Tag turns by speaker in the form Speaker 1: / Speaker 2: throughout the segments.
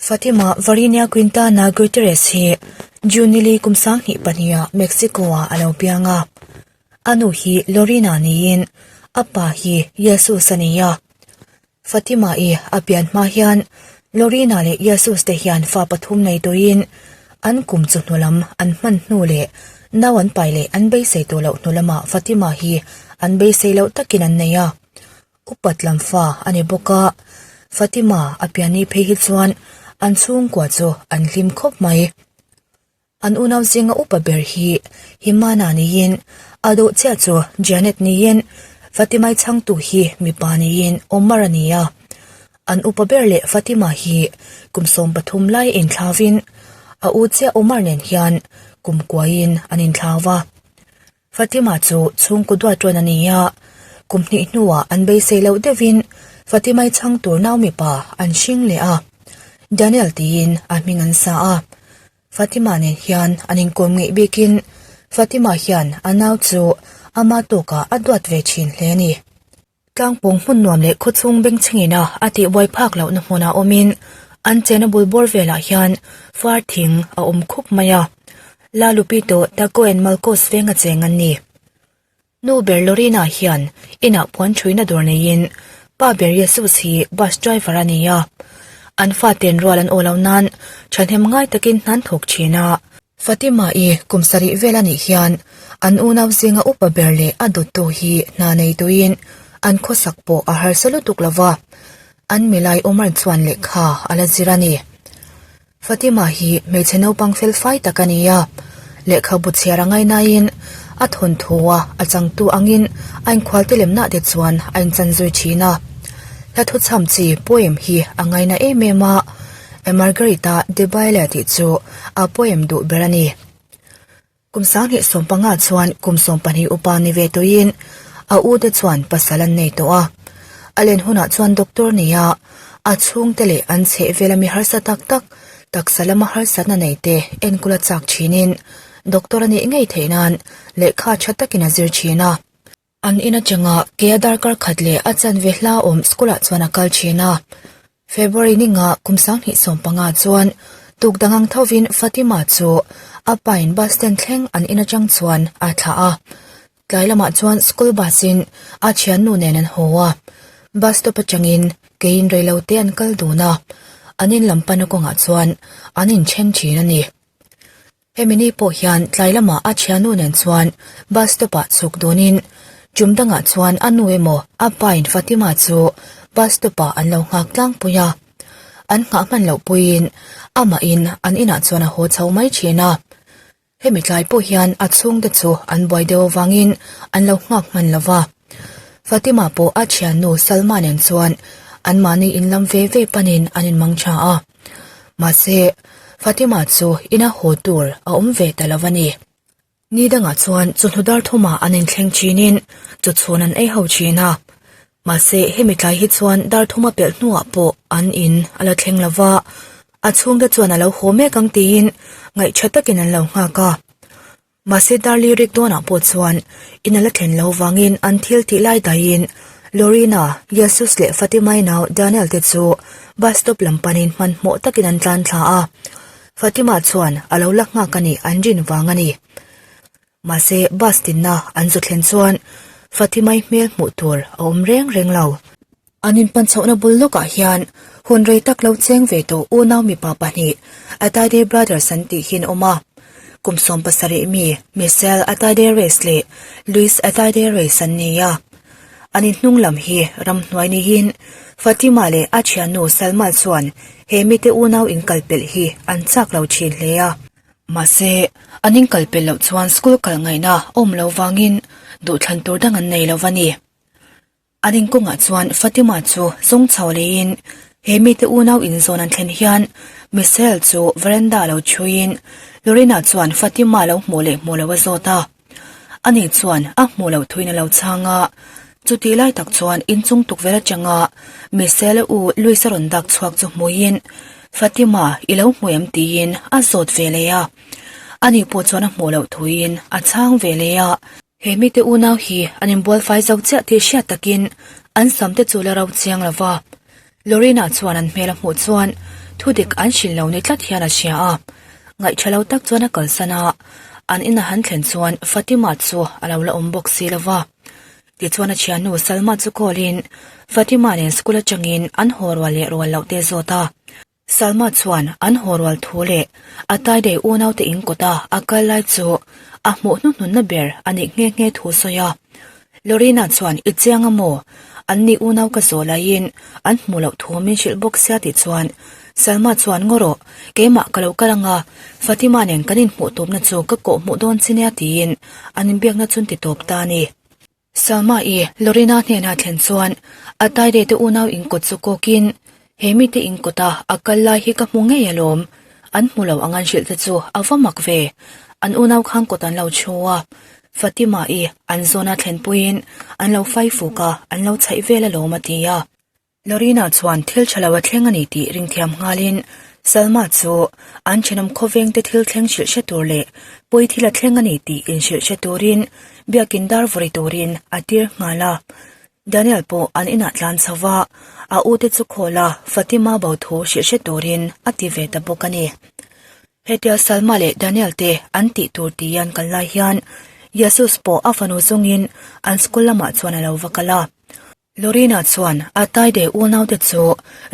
Speaker 1: Fatima Varinia Quintana Guterres hi June nili kum 2002 ah Mexico-ah a lo piang a. A nu hi Lorena niin a pa hi Jesus a ni a. Fatima-i a pian hma hian Lorena leh Jesus te hian fa pathum nei turin an kum chu hnu lam an hman hnu leh nau an pai leh an beisei tawh loh hnu lamah Fatima hi an beisei loh takin an nei a. Upat lam fa a ni bawk a, Fatima a pian ni phei hi chuan an chhungkua chu an hlim khawp mai. An unau zinga upa ber hi Himana niin a dawh chiah chu Janet niin Fatimai chhangtu hi mipa niin Omar a ni a. An upa ber leh Fatima hi kum 13 lai inthlauvin a u chiah Omar nen hian kum kuaiin an inthlau va. Fatima chu chhungkaw duat rawn a ni a, kum hnih hnuah an beisei loh deuhin Fatimai chhang tur nau mipa an hring leh a, Daniel tiin a hming an sa a. Fatima nen hian an inkawm ngeih bikin Fatima hian a nau chu ama tawkah a duat ve thin hle a ni. Tlangpawng hmun nuam leh khawchhung bengchhengina a tihbuai phak lohna hmunah awmin an chena bul bawr velah hian far thing a awm khup mai a. La Lupito, Taco and Malcos venga cheng an ni. Nu ber Lorena hian inah puan thuina dawr neiin pa ber Jesus hi bus driver a ni a. An faten rual an aw lo nan thahnem ngai takin hnan thawk thin a. Fatima-i kum sarih vel a nih hian an unau zinga upa ber leh a dawttu hi hna nei tuin an khawsak pawh a harsa lutuk lo va, an milai Omar chuan lehkha a la zir a ni. Fatima hi hmeichhe naupang fel fai tak a ni a, lehkhabu chhiar a ngainain a thawnthu a a changtu angin a inkhualte lemnah te chuan a inchan zui thin a. Hla thuchham chi poem hi a ngaina em em a, Margarita de Baile tih chu a poem duh ber a ni. Kum 2015 chuan kum 12 upa ni ve tawhin a u te chuan pasal an nei tawh a. A len hunah chuan doctor nia a chhungte leh an chhehvel ami harsa tak tak taksa lama harsatna nei te enkawl a chak thinin doctor a nih ngei theih nan lehkha tha takin a zir thin a. An in atanga ke a darkar khat leh a chanve hla awm school ah chuan a kal thin a. February ninga kum 2015 chuan tuk dang ang thovin Fatima chu a pain bus stand thleng an in atang chuan a thlah a. Tlai lamah chuan school bus in a thiannu nen an haw a. Bus stop atangin keiin reilote an kal dun a. An in lam pana kawngah chuan an inthen thin a ni. Hemi ni pawh hian tlai lamah a thiannu nen chuan bus stop ah chhuk dunin tum dangah chuan a nu emaw a pain Fatima chu bus stop ah an lo nghak tlangpui a. An nghah hman loh puiin amahin an inah chuan a haw chho mai thin a. Hemi tlai pawh hian a chhungte chu an buai deuh avangin an lo nghak hman lo va. Fatima pawh a thiannu Salma nen chuan anmahni inlam ve ve panin an inmang tha a. Mahse, Fatima chu ina haw tur a awm ve ta lo a ni. Ni dangah chuan chawhnu dar thumah an inthleng thinin chaw chhun an ei ho thin a. Mahse, hemi tlai hi chuan dar thuma pelh hnuah pawh an in a la thleng lo va, a chhungte chuan a lo haw mek ang tiin ngaihṭha takin an lo nghak a. Mahse Darli rik dawnah pawh chuan in a la thlen lo vangin an thil tih lai daihin Lorina, Jesus leh Fatimai nau Daniel te chu bus stop lam panin hmanhmawh takin an tlan thla a. Fatima chuan a lo la nghak a nih an rin vang a ni. Mahse bus tinna an zu thlen chuan Fatimai hmel hmuh tur a awm reng reng lo. An inpan chhohna bul lawkah hian hun rei tak lo cheng ve tawh unau mipa pahnih Atayde Brothers an tih hi an awm a. Kum 17 mi Michelle Atayde Reyes leh Luis Atayde Reyes an ni a. An inhnung lam hi ramhnuai niin Fatima leh a thiannu Salma chuan he mite unau inkalpelh hi an chak lo thin hle a. Mahse, an inkalpelh loh chuan school kal ngaihna awm lo vangin duhthlan tur dang an nei lo va ni. An inkawngah chuan Fatima chu zawng chho leiin he mite unau inzawn an thlen hian Michelle chu veranda lo chhuiin Lorena chuan Fatima lo hmuh leh hmuh lo a zawt a. Ani chuan a hmuh loh thuin a lo chhang a. Chutih lai tak chuan inchung tukverh atanga Michelle u Luis a rawn dak chhuak chu hmuiin Fatima i lo hmu em tiin a zawt ve leh a. Ani pawh chuan a hmuh loh thuin a chhang ve leh a. He mite unau hi an inbual fai zo chiah tih hriat takin an sam te chu la ro chiang lo va. Lorena chuan an hmel a hmuh chuan Thudik an hrilh lo ni tlat hian a hria a, ngaihṭha lo tak chuan a kalsan a, an ina han thlen chuan Fatima chu a lo la awm bawk si lo va. Tichuan a thiannu Salma chu call in Fatima nen school atangin an haw rual leh rual loh te zawt a. Salma chuan an haw rual thu leh a taidei unaute in kawta a kal lai chu a hmuh hnuhnunna ber a nih nghe nghe thu sawi a. Lorena chuan i chiang a maw? An ni unau ka zawh laiin an hmuh loh thu min hrilh bawk sia tih chuan Salma chuan ngaw rawh, keimah ka lo kal anga Fatima nen kan inhmuh tawpna chu ka kawh hmuh dawn chi nia tiin an inbiakna chu an ti tawp ta a ni. Salma i Lorena hnenah thlen chuan a taide te unau inkawt chu kawkin he mite inkawta a kal lai hi ka hmu ngei alawm, an hmu lo ang an hrilh te chu a va mak ve, an unau khan kawt an lo chhu a, Fatima i an zawna thlenpuiin an lo fai fuk a, an lo chhaih vel alawm a ti a. Lorena chuan thil tha lo a thleng a ni tih ringthiam nghalin Salma chu an thenawm khawvengte thil thleng hrilh hre tur leh pawi thil a thleng a ni tih inhrilh hre turin biakin dar vawri turin a tir nghal a. Daniel pawh an inah tlan chho va, a ute chu khawl a Fatima bo thu hrilh hre turin a ti ve ta bawk a ni. Hetia Salma leh Daniel te an tih tur tih an kal lai hian Jesus pawh a fanu zawngin an school lamah chuan a lo va kal a. Lorena chuan a taide unaute chu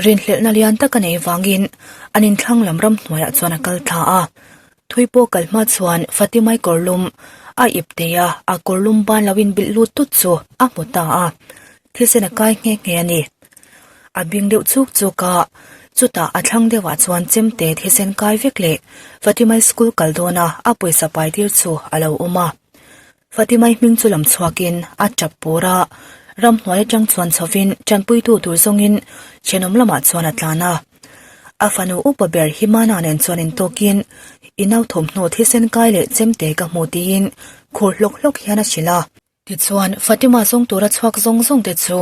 Speaker 1: rinhlelhna lian tak a nei vangin an inthlang lam ramhnuaiah chuan a kal thla a. Thui pawh kal hma chuan Fatimai kawrlum a ip tei a, a kawrlum ban lo inbilh lut tut chu a hmu ta a, thisen a kai nghe nghe a ni. A bing deuh chuk chuk a, chutah a thlang deuhah chuan chemte thisen kai vek leh Fatimai school kal dawna a pawisa pai tir chu a lo awm a. Fatimai hming chu lam chhuakin a tap pur a, ramhnuai atang chuan chhovin tanpuitu tur zawngin thenawm lamah chuan a tlan a. A fanu upa ber Himana nen chuan intawkin, I nau thawmhnaw thisen kai leh chemte ka hmu tiin khur hlawk hlawk hian a hrilh a. Tichuan, Fatima zawng tura chhuak zawng zawng te chu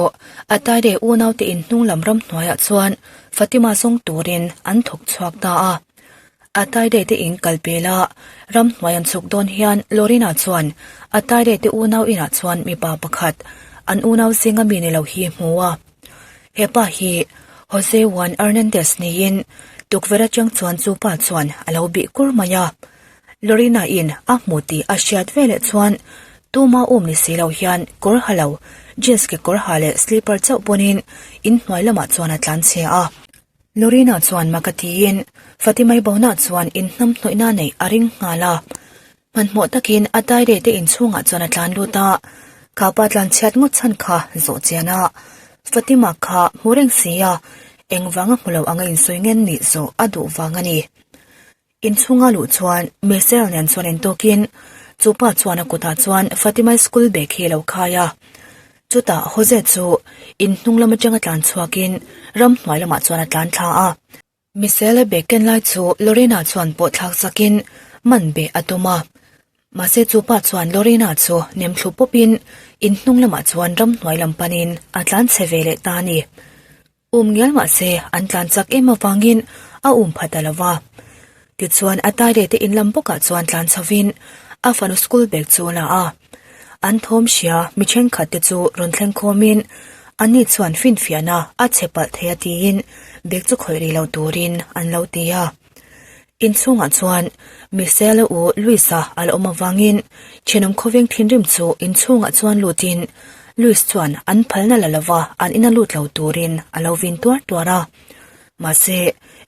Speaker 1: a taide unaute inhnung lam ramhnuaiah chuan Fatima zawng turin an thawk chhuak ta a. A taide te in kal pel a, ramhnuai an chhuk dawn hian Lorena chuan a taide te unau inah chuan mipa pakhat an unau zinga mi ni lo hi hmu a. He pa hi Jose Juan Hernandez niin tukverh atang chuan chu pa chuan a lo bih kur mai a. Lorena in a hmu tih a hriat veleh chuan tuma um ni si lo hian kawr ha lo, jeans kekawr ha leh slipper chauh pawnin inhnuai lamah chuan a tlan chhe a. Lorena chuan mak a tiin Fatimai bona chuan inhnam hnawihna neih a ring nghal a. Hmanhmawh takin a taire te inchhungah chuan a tlan lut a, kha pa tlan chhiat ngawt chhan kha zawh chian a. Fatima kha hmu reng si a, engvanga hmu lo anga insawi ngen nih zawh a duh vang a ni. Inchhunga luh chuan Michelle nen chuan intawkin chu pa chuan a kutah chuan Fatimai school bag hi a lo khai a. Chutah Jose chu inhnung lam atanga tlan chhuakin ramhnuai lamah chuan a tlan thla a. Michelle-a bag ken lai chu Lorena chuan pawh thlak chakin man beh a tum a. Mahse chu pa chuan Lorena chu nem thlu pawpin inhnung lamah chuan ramhnuai lam panin a tlan chhe ve leh ta a ni. Um ngial mah se an tlan chak em avangin a um pha ta lo va. Tichuan a taire te in lam bawkah chuan tlan chhovin a fanu school bag chu a la a. An thawm hria mi thenkhat te chu rawn thleng khawmin anni chuan finfiahna a chhe palh thei a tiin bag chu khawih rih lo turin an lo ti a. Inchhungah chuan Michelle-a u Louis-a a la awm avangin thenawm khawveng thinrim chu inchhungah chuan lutin Louis chuan an phalna la lova an ina lut lo turin a lo vin tuar tuar a. Mahse,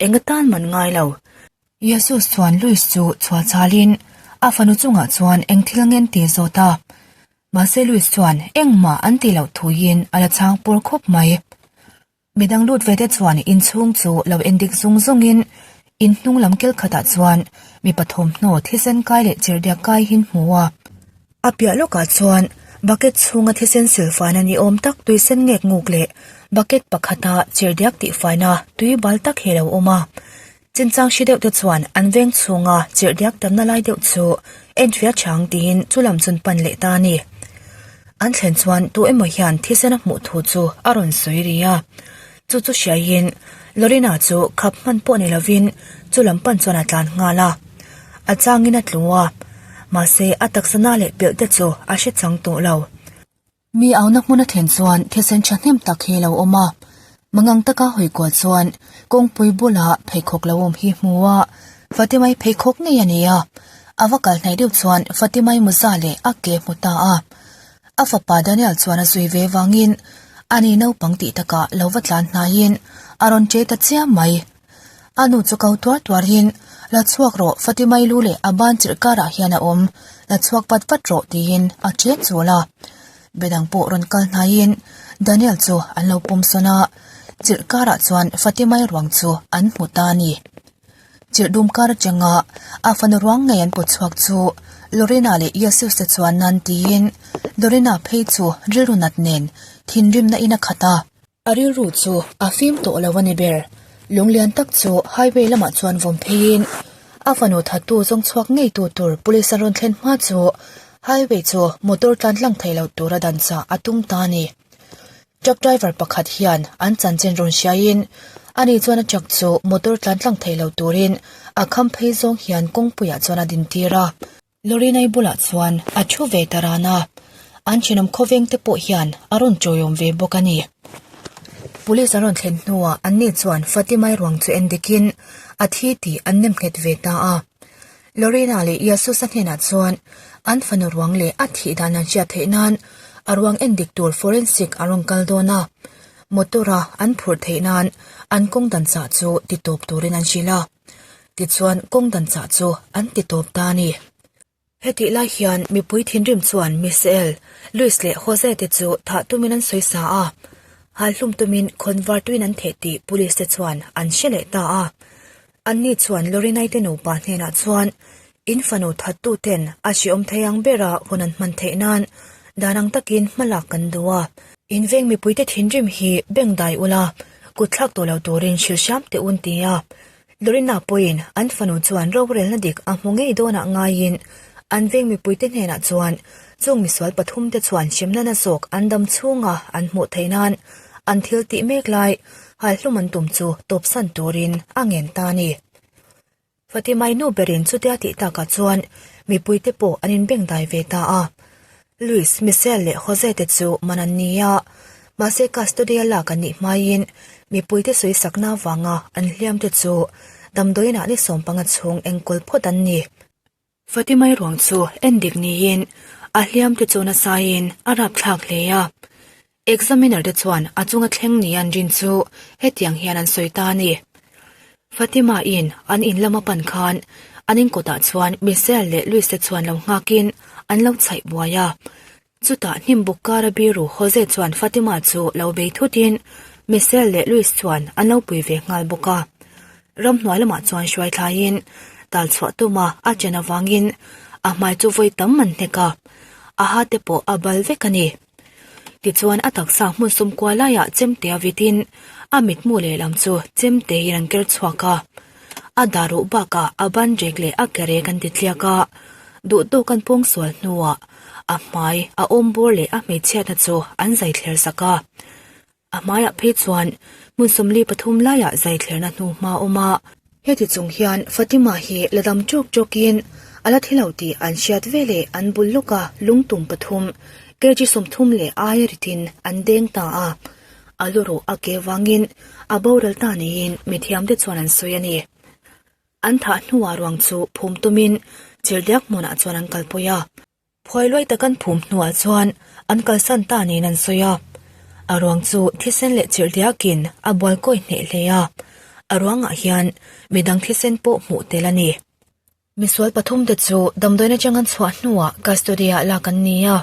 Speaker 1: eng atan man ngai lo. Jesus chuan Louis chu chhuah chalin a fanu chungah chuan eng thil ngen ti zawt a. Mahse Louis chuan engmah an tih loh thuin a la chhang pawr khawp mai. Midang lut ve te chuan inchhung chu lo endik zung zungin in hnung lam kel khatah chuan mipa thawmhnaw thisen kai leh chirhdiak kai hi an hmu a. A piah lawkah chuan bucket chhunga thisen silfaina ni awm tak tui sen ngek nguk leh bucket pakhata chirhdiak tihfaina tui bal tak hi a lo awm a. Chinchang hri deuh te chuan an veng chhunga chirhdiak tamna lai deuh chu enfiah chang tiin chu lam chun pan leh ta a ni. An thlen chuan tu emaw hian thisen a hmuh thu chu a rawn sawi ri a. Chu chu hriaiin Lorena chu khap hman pawh ni lovin chu lam pan chuan a tlan nghal a. A changin a tlu a, mahse a taksa na leh pelh te chu a hre chang tawh lo. Mi auna hmun a thlen chuan thisen thahnem tak hi a lo awm a. Mangang taka hawi kual chuan kawngpui bula pheikhawk lo awm hi hmu a, Fatimai pheikhawk ngei a ni a. A va kal hnaih deuh chuan Fatimai mawza leh a ke hmu ta a. A fapa Daniel chuan a zui ve vangin a ni naupang tih takah lo va tlan hnaiin a rawn che ta chiam mai. A nu chu ko tuar tuarin, La chhuak rawh, Fatimai lu leh a ban chirh karah hian a awm, la chhuak vat vat rawh tiin a chen chul a. Bedang pawh rawn kal hnaiin Daniel chu an lo pawm sawn a, chirh karah chuan Fatimai ruang chu an hmu ta a ni. Chirh dum kar atanga a fanu ruang ngei an pawt chhuak chu Lorena leh Jesus te chuan nan tiin Lorena phei chu rilru nat nen thinrimna in a khat a. A rilru chu a fim tawh lo a ni ber. Lunglian tak chu highway lamah chuan vawm pheiin a fanu thattu zawng chhuak ngei tu tur police an rawn thlen hma chu highway chu motor tlan tlang thei lo tura dan chah a tum ta a ni. Truck driver pakhat hian an chanchin rawn hriaiin ani chuan a truck chu motor tlan tlang thei lo turin a kham phei zawng hian kawngpuiah chuan a dintir a. Lorinai bulah chuan a thu ve ta ran a, an thenawm khawveng te pawh hian a rawn chawiawm ve bawk a ni. Police an rawn thlen hnuah anni chuan Fatimai ruang chu en dikin a thi tih an nem nghet ve ta a. Lorena leh Yasusa hnenah chuan an fanu ruang leh a thih dan an hriat theih nan a ruang en dik tur forensic a rawn kal dawn a, motor a an phurh theih nan an kawng dan chah chu ti tawp turin an hrilh a. Tichuan kawng dan chah chu an ti tawp ta a ni. Hetih lai hian mipui thinrim chuan Misael, Luis leh Jose te chu thah tumin an sawi sa a, halhlum tumin khawnvar tuin an theh tih police te chuan an hre leh ta a. Anni chuan Lorinai te nupa hnenah chuan in fanu thattu ten a hriawm thei ang bera hun an hman theih nan dan ang takin hma lak kan duh a. In veng mipuite thinrim hi beng dai ula, kut thlak tawh lo turin hrilh hram teh un ti a. Lorina pawhin an fanu chuan rorelna dik a hmu ngei dawnah ngaiin an veng mipuite hnenah chuan chung misual pathumte chuan hremna na zawk an dam chhunga an hmuh theih nan an thil tih mek lai halhlum an tum chu tawpsan turin a ngen ta a ni. Fatimai nu berin chutia tih takah chuan mipuite pawh an inbengdai ve ta a. Luis, Michelle leh Jose te chu man an ni a, mahse custody-a lak an nih hmaiin mipuite sawisakna avanga an hliam te chu damdawiinah ni sawmpanga chhung enkawl phawt an ni. Fatimai ruang chu en dik niin a hliam te chu nasaiin a rapthlak hle a. Examiner te chuan a chunga thleng ni an rin chu hetiang hian an sawi ta a ni. Fatima in an in lama pan khan an in kawtah chuan Michelle leh Luis te chuan lo nghakin an lo chhaih buai a. Chutah hnim buk kara biru Jose chuan Fatima chu lo bei thutin Michelle leh Luis chuan an lo pui ve nghal bawk a. Ramhnuai lamah chuan hruai thlaiin tal chhuah tuma a chen avangin a hmai chu vawi tam an hnek a, a ha te pawh a bal vek a ni. Tichuan a taksa hmun sum kual laiah chemte a vitin a mitmu lehlam chu chemtein an ker chhuak a. A dah ruh bakah a ban rek leh a ke rek an ti tliak a, duhtawk an pawng sual hnuah a hmai, a awm bawr leh a hmeichhiatna chu an zai thler sak a. A hmaiah phei chuan hmun 43 laiah zai thlerna hnu hma a awm a. Heti chung hian Fatima hi la dam ṭawk ṭawkin a la thi lo tih an hriat veleh an bul lawka lungtum pathum, kg 30 leh aia ritin an deng ta a. A lu ruh a ke vangin a boral ta niin mithiamte chuan an sawi a ni. An thah hnuah ruang chu phum tumin chirhdiak hmunah chuan an kalpui a. Phuai luai tak an phum hnuah chuan an kalsan ta niin an sawi a. A ruang chu thisen leh chirh diakin a bual kawi hneh hle a, a ruangah hian midang thisen pawh hmuh tel a ni. Misual pathumte chu damdawiin atang an chhuah hnuah custody-ah lak an ni a,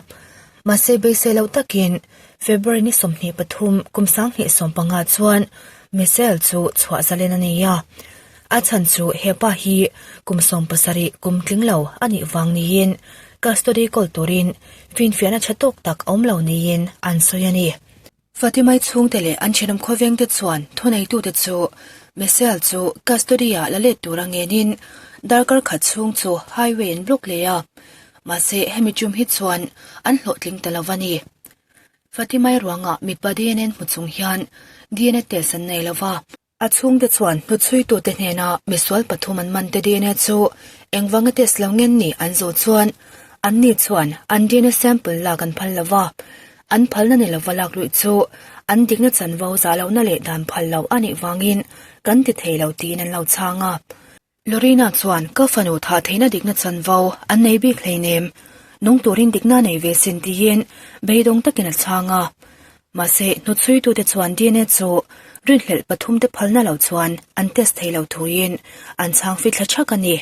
Speaker 1: mahse beisei loh takin February ni 23 kum 2015 chuan Michelle chu chhuah zalen a ni a. A chhan chu hepa hi kum 70 kum tling lo a nih vang niin custody kawl turin finfiahna tha tawk tak a awm lo niin an sawi a ni. Fatimai chhungte leh an thenawm khawvengte chuan thuneitute chu Michelle chu custody-ah la let tura ngenin darkar khat chhung chu highway an block leh a, mahse hemi tum hi chuan an hlawhtling ta lo a ni. Fatimai ruangah mipa dna hmu chung hian dna test an nei lo va. A chhungte chuan hnuchhuitute hnena misual pathum an man te dna chu engvanga test lo ngen ni an zawh chuan anni chuan an dna sample lak an phal lo va. An phalna ni lova lak luih chu an dikna chanvo zah lohna leh dan phal loh a nih vangin kan ti thei lo tiin an lo chhang a. Lorena chuan ka fanu thah theihna dikna chanvo an nei bik hleinem, nung turin dikna nei ve sin tiin beidawng takin a chhang a. Mahse, hnutchhuitute chuan DNA chu rinhlelh pathumte phalna lo chuan an test thei lo thuin an chhang fithla thak a ni.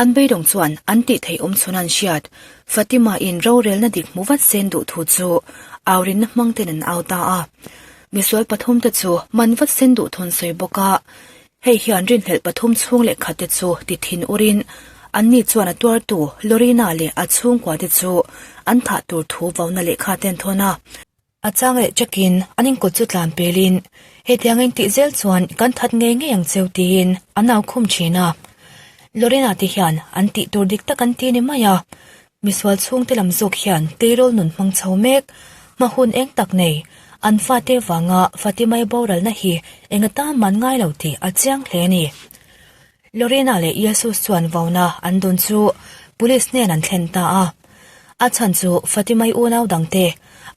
Speaker 1: An beidawng chuan an tih theih awm chhun an hriat, Fatima in rorelna dik hmu vat sen duh thu chu aurinna hmang ten an au ta a. Misual pathumte chu man vat sen duh thawn sawi bawk a, hei hian rinhlelh pathum chhung leh khat te chu ti thin urin anni chuan a tuartu Lorena leh a chhungkua te chu an thah tur thu vauna lehkha ten thawn a. A chang leh chakin an inkawt chu tlan pelin, Hetiang a intih zel chuan kan that ngei ngei ang cheu tiin an au khum thin a. Lorena te hian an tih tur dik tak an ti ni mai a, misual chhungte lam zawk hian tleirawl nun hmang chho mek, hma hun eng tak nei, an fate vanga Fatimai boralna hi eng atan man ngai lo tih a chiang hle a ni. Lorena leh Jesus chuan vauna an dawn chu police hnen an thlen ta a. A chhan chu Fatimai unau dangte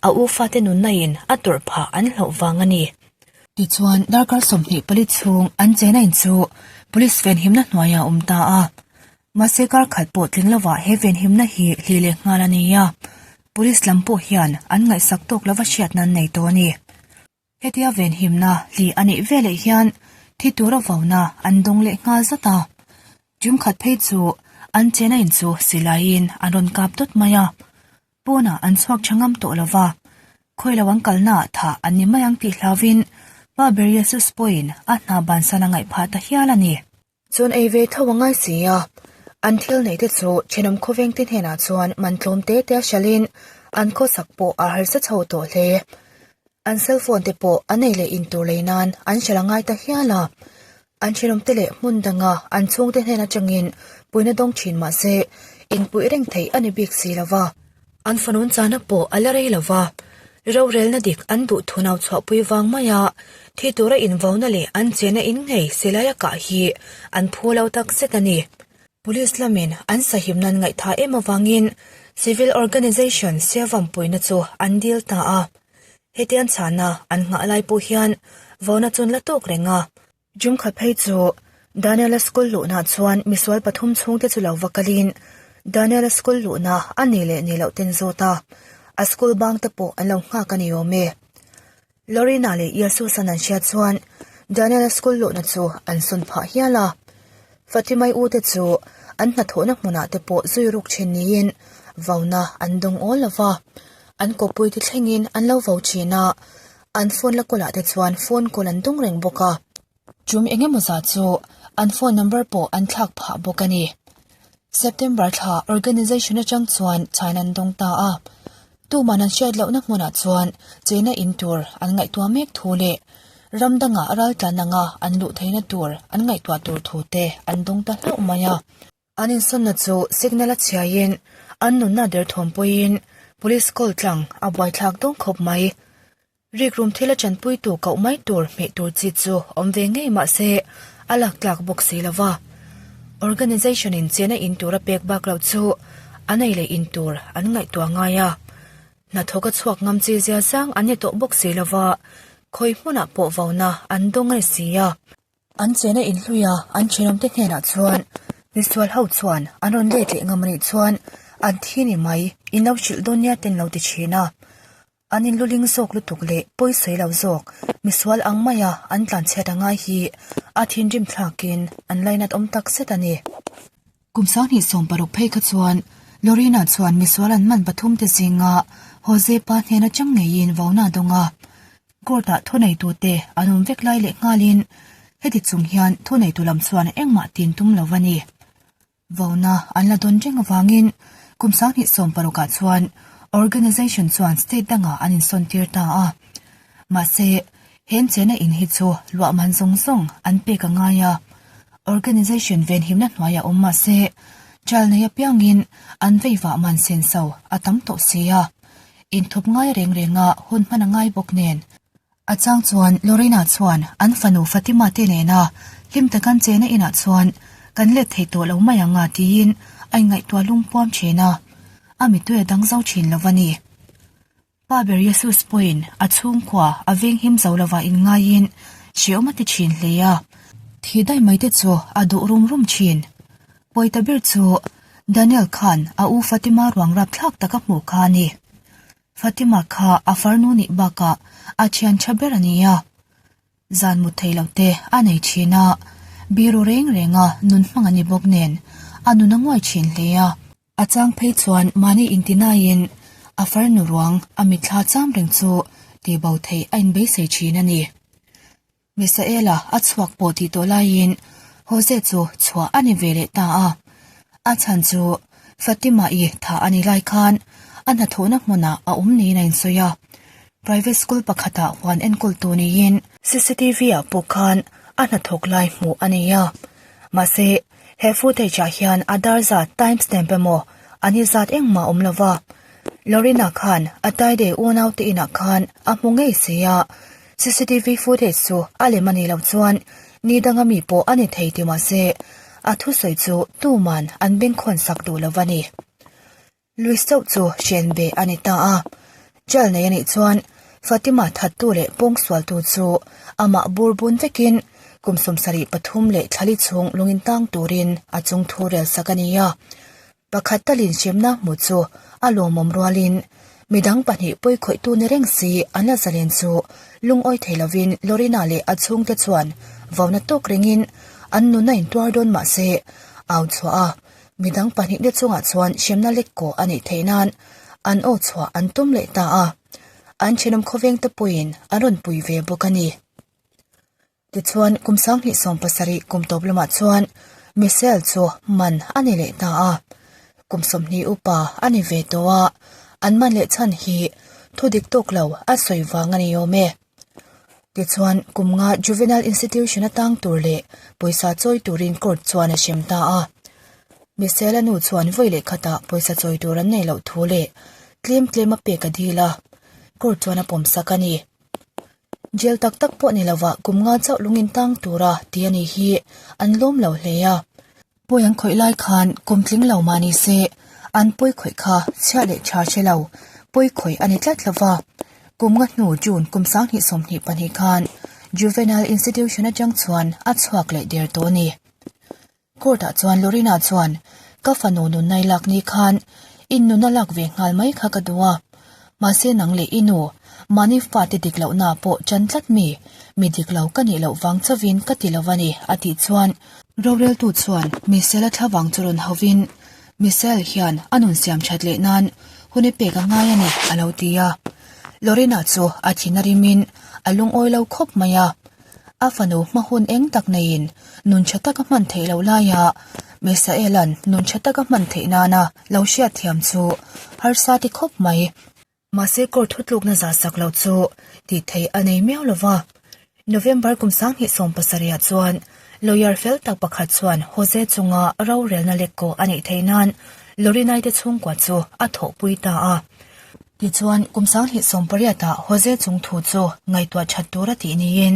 Speaker 1: a u fate nunna in a tawrh phah an hlauh vang a ni. Tichuan darkar 24 chhung an chena in chu police venhimna hnuaiah a awm ta a. Mahse kar khat pawh tling lovah he venhimna hi hli leh nghal a ni a. Police lam pawh hian an ngaihsak tawk lova hriatna an nei tawh a ni. Hetia venhimna hli a nih veleh hian thi tura vauna an dawng leh nghal zat a. Tum khat phei chu an chena in chu silaiin an rawn kap dawt mai a, pawnah an chhuak tha ngam tawh lo va, khawi lo an kalnaah thah an ni mai ang tih hlauvin Pa ber Jesus pawhin a hna bansan a ngaih phah ta hial a ni. Chuan ei ve tho a ngai si a, an thil neih te chu thenawm khawveng te hnenah chuan man tlawm te te a hralhin an khawsak pawh a harsa chho tawh hle. An cell phone te pawh an ei leh in tur lei nan an hralh a ngai ta hial a, an thenawm te leh hmun danga an chhungte hnen atangin puihna dawng thin mah se inpuih reng theih a ni bik si lo va. An fanun chana pawh a la rei lo va, rorelna dik an duh thu nau chhuahpui vang mai a, thi tura invauna leh an chena in ngei silaia kah hi an phu lo tak zet a ni. Police lamin an sahim nan ngaihtha em avangin Civil Organization Siavam puina chu an dil ta a, hetiang chhana an nghah lai pawh hian vauna chun la tawk reng a. Jumkhat phei chu Daniel-a school luhna chuan misual pathum chhungte chu lo va kalin Daniel-a school luhna a ni leh ni loh ten zawt a, a school bang te pawh an lo nghak a ni awm e. Lorena leh Yesus-an an hriat chuan Daniel-a school luhna chu an sawn phah hial a. Fatimai u te chu an hnathawhna hmunah te pawh zui ruk thin niin vauna an dawng awl lo va, an kawppui te thlengin an lo vo thin a. An phone la kawlah te chuan phone call an dawng reng bawk a, tum eng emaw zah chu an phone number pawh an thlak phah bawk a ni. September thla organisation atang chuan chhan an dawng ta a, tuman an hriat lohna hmunah chuan chena in tur an ngaihtuah mek thu leh ram dangah ral tlan anga an luh theihna tur an ngaihtuah tur thu te an dawng ta hlauh mai a. An insawnna chu signal a chhiaiin an nunna derthawm pawhin police call tlang a buaithlak dawn khawp mai. Rikrum thil a chanpuitu koh mai tur hmeh tur chi chu awm ve ngei mah se a lak tlak bawk si lo va. Organisation in chena in tur a pek bak loh chu an ei leh in tur an ngaihtuah ngai a. Hnathawk a chhuak ngam chi zia zang an ni tawh bawk si lo va, khawi hmunah pawh vauna an dawng a ni si a. An chena inhlui a, an thenawmte hnenah chuan misual ho chuan an rawn let leh ngam anih chuan an thi ni mai, in lo hrilh dawn nia ten lo ti thin a. An inluling zawk lutuk leh pawisawi lo zawk misual ang maia an tlanchhiat a ngai hi a thinrim thlakin an lainat awm tak zet a ni. Kum 2016 phei kha chuan Lorena chuan misual an man pathumte zinga Jose pa hnen atang ngeiin vauna a dawng a. Court-ah thuneitute an awm vek lai leh nghalin heti chung hian thuneitu lam chuan engmah tin tum lo a ni. Vauna an la dawn reng avangin kum 2016 ah chuan organisation chuan state dangah an insawn tir ta a. Mahse, hen chena in hi chu luah man zawng zawng an pek a ngai a. Organisation venhimna hnuaiah awm mah se, chal nei apiangin an veivah man senso a tam tawh si a. Inthup ngai reng renga hun hman a ngai bawk nen. A chang chuan Lorena chuan an fanu Fatima te nena hlim takan chena inah chuan kan let thei tawh lo mai ang a tiin a inngaihtuah lungpuam thin a, a mittui a dang zo thin lo a ni. Pa ber Jesus pawhin a chhungkua a venghim zo lova inngaiin hrehawm a ti thin hle a, thi daih mai te chu a duh rum rum thin. Pawita ber chu Daniel khan a u Fatima ruang rapthlak tak a hmuh kha a ni. Fatima kha a farnu nih bakah a thian tha ber a ni a. Zan mut thei lo te a nei thin a, biru reng renga nun hmang a ni bawk nen a nun a nguai thin hle a. A chang phei chuan mahni intinaiin a farnu ruang a mitthla cham reng chu tihbo theih a inbeisei thin a ni. Misaela a chhuak pawh tih tawh laiin Jose chu chhuah a ni ve leh ta a. A chhan chu Fatima-i thah a ni lai khan a hnathawhna hmunah a awm niin a insawi a. Private school pakhatah huan enkawl tur niin CCTV-ah pawh khan a hnathawk lai hmuh a nei a. Mahse, he footage-ah hian a dar zat time stamp emaw a ni zat engmah a awm lo va. Lorena khan a Taide unaute inah khan a hmu ngei si a, CCTV footage chu a lem a nih loh chuan ni danga mi pawh a ni thei ti mahse, a thusawi chu tuman an bengkhawn sak duh lo va ni. Luis chauh chu hren be a ni ta a. Jail nei a nih chuan Fatima thattu leh pawngsualtu chu amah bur bun vekin kum 73 leh thlali chhung lungin tang turin a chung thu rel sak a ni a. Pakhat talin hremna hmu chu a lawmawm rualin midang pahnih pawikhawihtu ni reng si an la zalen chu lungawi thei lovin Lorena leh a chhungte chuan vauna tawk rengin an nuna intuar dawn mahse au chhuah a Midang pahnihna chungah chuan hremna lek kawh a nih theih nan an aw chhuah an tum leh ta a, an thenawm khawveng te pawhin an rawn pui ve bawk a ni. Tichuan, kum 2017 kum tawp lamah chuan Michelle chu man a ni leh ta a, kum 20 upa a ni ve tawh a, an man leh chhan hi thu dik tawk lo a sawi vang a ni awm e. Tichuan, kum nga Juvenile Institution atang tur leh pawisa chawi turin court chuan a hrem ta a. Michelle-a nu chuan vawi leh khatah pawisa chawi tur an nei loh thu leh tlem tlem a pek a dil a, court chuan a pawmsak a ni. Jail tak tak pawh ni lovah kum nga chauh lungin tang tura ti a nih hi an lawm lo hle a. Pawi an khawih lai khan kum tling lo mah ni se, an pawi khawih kha chhiah leh tha hre lo, pawi khawih a ni tlat lo va. Kum nga hnu June kum 2022 khan Juvenile Institution atang chuan a chhuak leh der tawh a ni. Court ah chuan Lorena chuan, Ka fanu nunnai lak ni khan in nuna lak ve nghal mai kha ka duh a. Mahse nang leh i nu, mahni fate dik lohna pawh chan tlat mi, mi dik lo ka nih loh vang chauhin ka ti lo a ni, a tih chuan Roreltu chuan Michelle-a thlavang chu rawn hovin, Michelle hian a nun siam that leh nan hun i pek a ngai a ni, a lo ti a. Lorena chu a thin a rimin a lungawi lo khawp mai a. A fanu hma hun eng tak neiin nun tha taka hman theih loh laia Michael-a'n nun tha taka hman theih nana lo hriatthiam chu harsa ti khawp mai. Mahse court thutlukna zah sak loh chu tih theih a nei miau lo va. November kum 2017 ah chuan lawyer fel tak pakhat chuan Jose chunga rorelna lekkaw a neih theih nan Lorinai te chhungkua chu a thawhpui ta a. Tichuan kum 2018 ah Jose chung thu chu ngaihtuah that tur a tih niin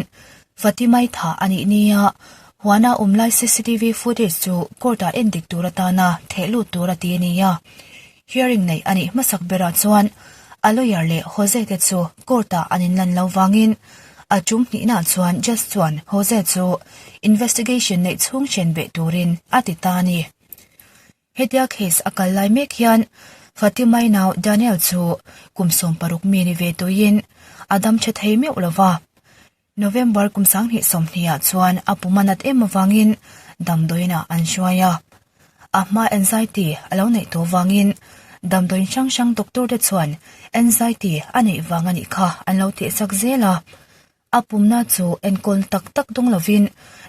Speaker 1: Fatimai thah a nih nia huana awm lai CCTV footage chu court ah endik tur atana theh lut tur a ti a ni a. Hearing neih a nih hmasak berah chuan a lawyer leh Jose te chu court ah an inlan lo vangin a tum hnihna chuan judge chuan Jose chu investigation neih chhung hren beh turin a ti ta a ni. Hetia case a kal lai mek hian Fatimai nau Daniel chu kum 60 mi ni ve tuiin a dam tha thei meuh lova. November kum 2020 ah chuan a pum a nat em avangin damdawiin ah an hruai a. A hma anxiety a lo neih tawh vangin damdawiin hrang hrang doctor te chuan anxiety a neih vang a nih kha an lo tihsak zel a. A pumna chu enkawl tak tak dawng lovin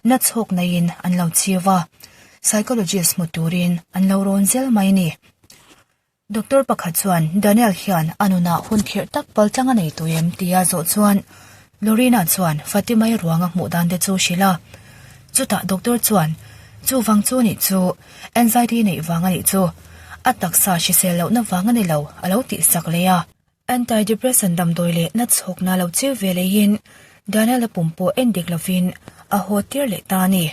Speaker 1: na chhawk neiin an lo chiu a, psychologist hmu turin an lo rawn zel mai a ni. Doctor pakhat chuan Daniel hian a nunah hun khirh tak paltlang a nei tawh em tia zawh chuan Lorena chuan Fatimai ruang a hmuh dan te chu hrilh a. Chutah doctor chuan chuvang chu nih chu anxiety neih vang a nih chu a taksa hrisel lohna vang a ni lo a lo tihsak leh a. Antidepressant damdawi leh nachhawkna lo chiu ve leiin Daniel-a pum pawh en dik lovin a haw tir leh ta a ni.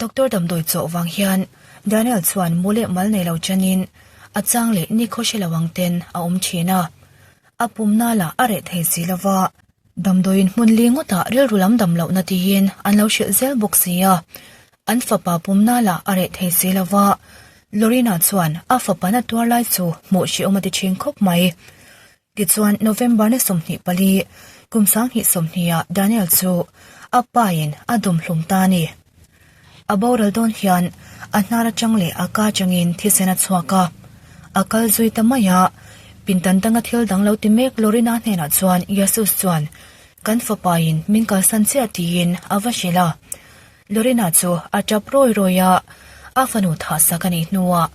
Speaker 1: Doctor damdawi chawh vang hian Daniel chuan mu leh mal nei lo chanin a chang leh nikhaw hre lo ang ten a awm thin a. A pumna lah a reh thei si lova, damdawiin hmun li ngawtah rilru lam dam lohna tiin an lo hrilh zel bawk si a. An fapa pumna lah a reh thei si lova, Lorina chuan a fapa na tuar lai chu hmuh hrehawm a ti thin khawp mai. Tichuan, November ni 24, kum 2020 ah Daniel chu a pain a dawmhlum ta a ni. A boral dawn hian a hnar atang leh a ka atangin thisen a chhuak a, a kal zui ta mai a. Pindan danga thil dang lo ti mek Lorina hnenah chuan Jesus chuan, Kan fapain min kalsan chiah tiin a va hrilh a. Lorina chu a tap rawi rawi a, a fanu thahsak a nih hnuah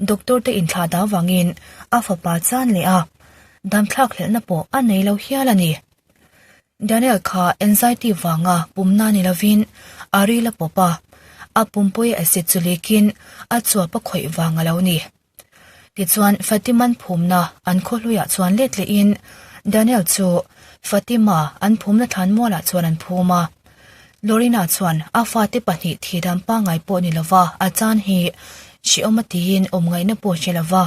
Speaker 1: doctor te inthlah dah vangin a fapa chan leh a, damthlak hlelhna pawh a nei lo hial a ni. Daniel kha anxiety vanga pumna ni lovin a ril a pawp a, a pumpui acid chu lekin a chuap a khawih vang a lo ni. Tichuan Fatiman phumna an khaw hluiah chuan let lehin Daniel chu Fatima an phumna thlan mualah chuan an phum a. Lorina chuan a fate pahnih thihdam pangngai pawh ni lova a chan hi hrehawm a tiin awm ngaihna pawh hre lova.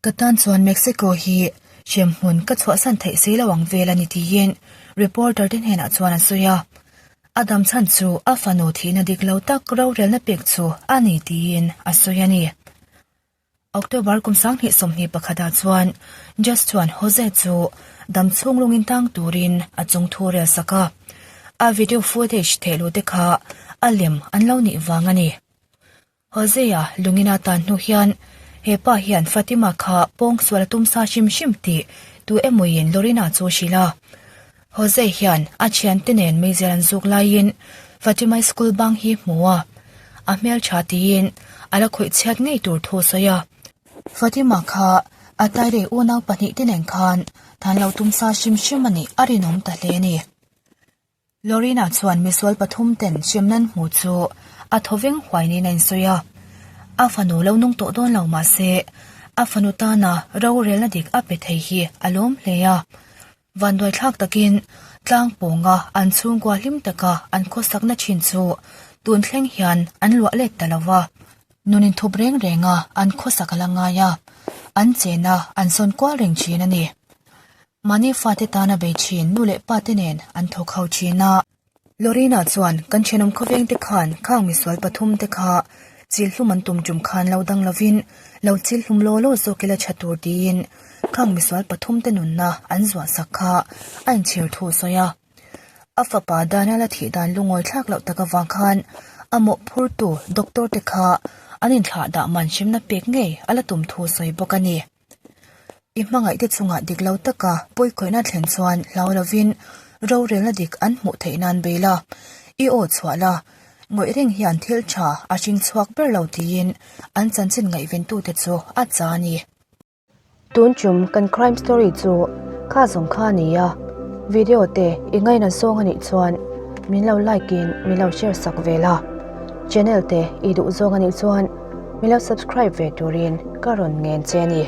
Speaker 1: Ka tan chuan Mexico hi hremhmun ka chhuahsan theih si lo ang vel a ni tiin reporter te hnenah chuan a sawi a. A dam chhan chu a fanu thihna dik lo tak rorelna pek chu a ni tiin a sawi a ni. October kum 2021 ah chuan Judge chuan Jose chu dam chhung lungin tang turin a chung thu rel sak a. A video footage thehluh te kha a lem an lo nih vang a ni. Hosea lungin a tan hnu hian he pa hian Fatima kha pawng sual a tum sa hrim hrim tih tu emawin Lorina chu a hrilh a. Jose hian a thiante nen meizial an zuk laiin Fatima-i school bang hi hmu a, a hmeltha tiin a la khawih chhiat ngei tur thu a sawi a. Fatima kha a tairei unau pahnihte nen khan than lo tum sa hrim hrim a nih a rinawm ta hle a ni. Lorina chuan misual pathum ten hremnan hmu chu a thawveng huai niin a insawi a. A fanu lo nung tawh dawn lo mah se, a fanu tana rorelna dik a pe thei hi a lawm hle a. Vanduaithlak takin tlang pawnga an chhungkua hlim taka an khawsakna thin chu tun thleng hian an luah let ta lo va. Nun inthup reng renga an khawsak a la ngai a, an chena an sawn kual reng thin a ni. Mahni fate tana bei thin nu leh pa te nen an thawk ho thin a. Lorina chuan kan thenawm khawveng te khan khang misual pathum te kha chil hlum an tum tum khan lo dang lovin lo chil hlum law law zawk ila tha tur tiin khang misual pathum te nunna an zuah sak kha a inchhir thu a sawi a. A fapa Daniel-a thih dan lungawi thlak loh tak avang khan a mawhphurtu doctor te kha an inthlah dah man hremna pek ngei a la tum thu a sawi bawk a ni. I hmangaihte chungah dik lo taka pawikhawihna thlen chuan hlau lovin rorelna dik an hmuh theih nan bei la, i aw chhuah la, ngawih reng hian thil tha a hring chhuak ber lo tiin an chanchin ngaihventute chu a cha a ni. Tun tum kan crime story chu kha zawng kha a ni a, video te i ngaina zawng a nih chuan min lo like in min lo share sak ve la, channel te i duh zawng a nih chuan. Min lo subscribe ve turin ka rawn ngen che a ni.